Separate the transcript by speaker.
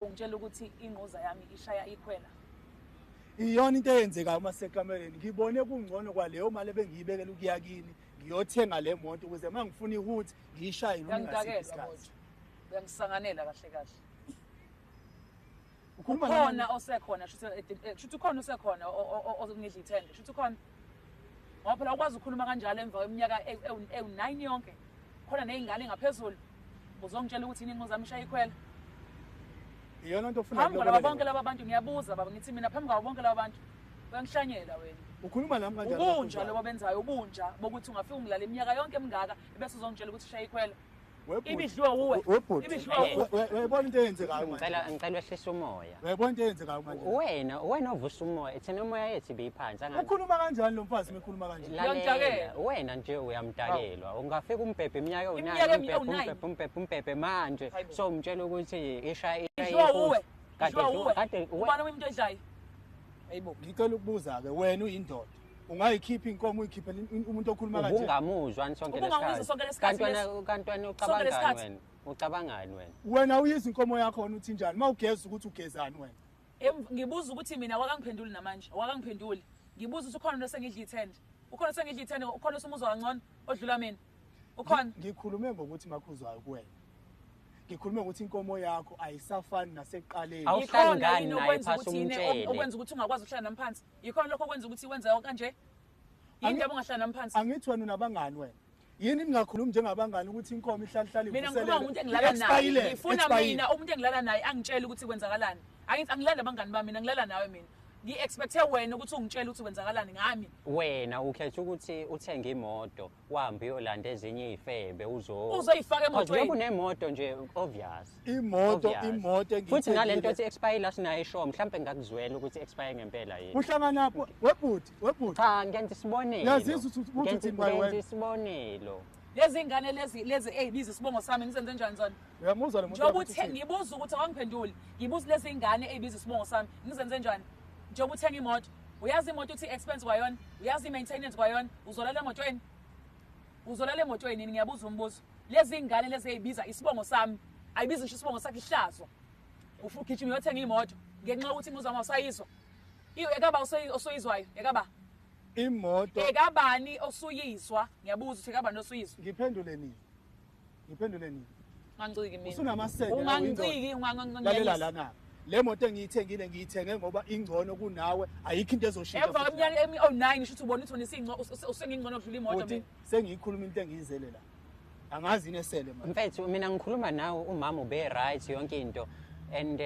Speaker 1: Ungitshela ukuthi ingquza yami ishaya ikhwela.
Speaker 2: Iyona into eyenzekayo uma sekamereni. Ngibone kungcono kwaleyo mali ebengiyibekela ukuya kini, ngiyothenga le moto ukuze uma ngifuna ihuthi ngiyishaye noma ngasiphi
Speaker 1: Uyangidakelwa
Speaker 2: isikhathi.
Speaker 1: kodwa. Uyangisanganela kahle kahle.
Speaker 2: Ukhuluma nami?
Speaker 1: Ukhona osekhona, shuthi ukhona osekhona ozongidla ithende, shuthi ukhona. Ngoba phela ukwazi ukukhuluma kanjalo emva kweminyaka ewu-9 yonke. Khona nezingane ngaphezulu. Uzongitshela ukuthi yini ingquza yami ishaya ikhwela.
Speaker 2: Iyona into ofuna
Speaker 1: Phambi kwalaba
Speaker 2: ngilobolele
Speaker 1: bonke
Speaker 2: wena.
Speaker 1: laba bantu, ngiyabuza baba, ngithi mina phambi kwabo bonke laba bantu uyangihlanyela wena.
Speaker 2: Ukhuluma nami kanjani?
Speaker 1: Ubunja
Speaker 2: Makhuzwayo?
Speaker 1: lobo benzayo, ubunja bokuthi ungafika ungilala iminyaka yonke emingaka ebese uzongitshela ukuthi shaya ikhwela.
Speaker 2: Webhuti.
Speaker 1: Ibidliwe wuwe.
Speaker 2: Webhuti.
Speaker 1: Ibidliwe wuwe.
Speaker 2: Uyayibona into eyenzekayo manje?
Speaker 3: Ngicela wehlise umoya.
Speaker 2: Uyayibona into eyenzekayo manje?
Speaker 3: Wena ovusa umoya, thina umoya yethu ibiphansi angazi.
Speaker 2: Ukhuluma kanjani lo mfazi mekhuluma kanje?
Speaker 3: Lalela,
Speaker 1: Uyangidakela.
Speaker 3: wena nje uyamdakelwa. Ungafika umbhebhe iminyaka ewu-9,
Speaker 1: Iminyaka
Speaker 3: umbhebhe,
Speaker 1: ewu-nine.
Speaker 3: umbhebhe, umbhebhe, umbhebhe manje.
Speaker 1: Hayibo.
Speaker 3: So umtshela ukuthi ishaya
Speaker 1: Idliwa wuwe.
Speaker 3: Kade
Speaker 1: Idliwa wuwe.
Speaker 3: kade
Speaker 1: Ubani umuntu odlayo? Hayibo.
Speaker 2: Ngicela ukubuza ke, wena uyindoda. Ungayikhipha inkomo uyikhiphele umuntu okhuluma kanje?
Speaker 3: Ubungamuzwa ni sonke
Speaker 1: Ubungamuzwa sonke lesikhathi
Speaker 3: Kanti wena kanti wena
Speaker 1: Sonke
Speaker 3: ucabangani
Speaker 1: lesikhathi.
Speaker 3: wena? Ucabangani wena?
Speaker 2: Wena uyizwa inkomo yakho wena uthi njani? Mawugeza ukuthi ugezani wena?
Speaker 1: Ngibuza ukuthi mina wakangiphenduli namanje, wakangiphenduli. Ngibuza ukuthi ukhona osengidla ithende. Ukhona osengidla ithende, ukhona osumuzwa kangcono odlula mina. Ukhona.
Speaker 2: Ngikhulume ngokuthi Makhuzwayo kuwena. Ngikhulume ngokuthi inkomo yakho ayisafani nasekuqaleni.
Speaker 3: Awu-
Speaker 1: Yikhona
Speaker 3: Awuhlali ngani
Speaker 1: yini
Speaker 3: naye
Speaker 1: okwenza
Speaker 3: phasi
Speaker 1: ukuthi yini
Speaker 3: umtshele?
Speaker 1: okwenza ukuthi ungakwazi ukuhlala nami phansi? Yikhona lokho okwenza ukuthi wenze kanje? Yini indaba ungahlala nami phansi?
Speaker 2: Angithi wena unabangani wena. Yini ningakhulumi njengabangani ukuthi inkomo ihlala ihlala
Speaker 1: Mina ngikhuluma ngomuntu engilala naye. Ngifuna mina umuntu engilala naye angitshele ukuthi kwenzakalani. Angithi angilali nabangani bami, mina ngilala nawe mina. Ngi-expecte wena ukuthi ungitshele ukuthi kwenzakalani ngami.
Speaker 3: Wena ukhetha ukuthi uthenge imoto, uhambe uyolanda ezinye iy'febe uzo
Speaker 1: Uzoyifaka
Speaker 3: Cause
Speaker 1: emotweni.
Speaker 3: njengoba unemoto nje obvious.
Speaker 2: Imoto
Speaker 3: Obvious.
Speaker 2: imoto
Speaker 3: Futhi nalento
Speaker 2: engiyithengile.
Speaker 3: ethi expire sinayo ishow, mhlambe ngakuzwela ukuthi expire ngempela yini.
Speaker 2: Kuhlanganapho webhuti webhuti.
Speaker 3: Cha, ngenza isibonelo.
Speaker 2: Yazizwa ukuthi uthini by
Speaker 3: Ngenza
Speaker 2: wena.
Speaker 3: isibonelo.
Speaker 1: Lezi ngane lezi ezibiza isibongo sami ngizenze njani zona?
Speaker 2: Uyamuzwa lo muntu
Speaker 1: Njengoba
Speaker 2: wakho
Speaker 1: uthe
Speaker 2: uthini?
Speaker 1: ngibuza ukuthi awangiphenduli. Ngibuza lezi ngane ezibiza isibongo sami ngizenze njani? Njengoba uthenga imoto, uyazi imoto uthi expense kwayona, uyazi i-maintenance kwayona, uzolala emotweni. Uzolala emotweni yini? Ngiyabuza umbuzo. Lezi ngane lezi ezibiza isibongo sami, ayibizi ngisho isibongo sakhe ihlazo. Ufuna ugijima uyothenga imoto ngenxa yokuthi imuzwa awusayizwa. Iyo ekaba osuyizwayo, ekaba.
Speaker 2: Imoto
Speaker 1: Ekabani osuyizwa? Ngiyabuza ukuthi ekabani osuyizwa.
Speaker 2: ngiphendule nini? Ngiphendule nini?
Speaker 1: Unganciki mina.
Speaker 2: Usunamasende
Speaker 1: Unganciki,
Speaker 2: Lalela
Speaker 1: unganginciki.
Speaker 2: lana. Le moto engiyithengile ngiyithenge ngoba ingcono kunawe, ayikho into ezoshintsha.
Speaker 1: Emva
Speaker 2: futhi.
Speaker 1: kweminyaka emi-9 shuthi ubona ukuthi wena usengingcono kudlula imoto
Speaker 2: Bhuti,
Speaker 1: mina.
Speaker 2: sengiyikhuluma into engiyizele la. Angazi inesele manje.
Speaker 3: Mfethu mina ngikhuluma nawe umama ube right yonke into and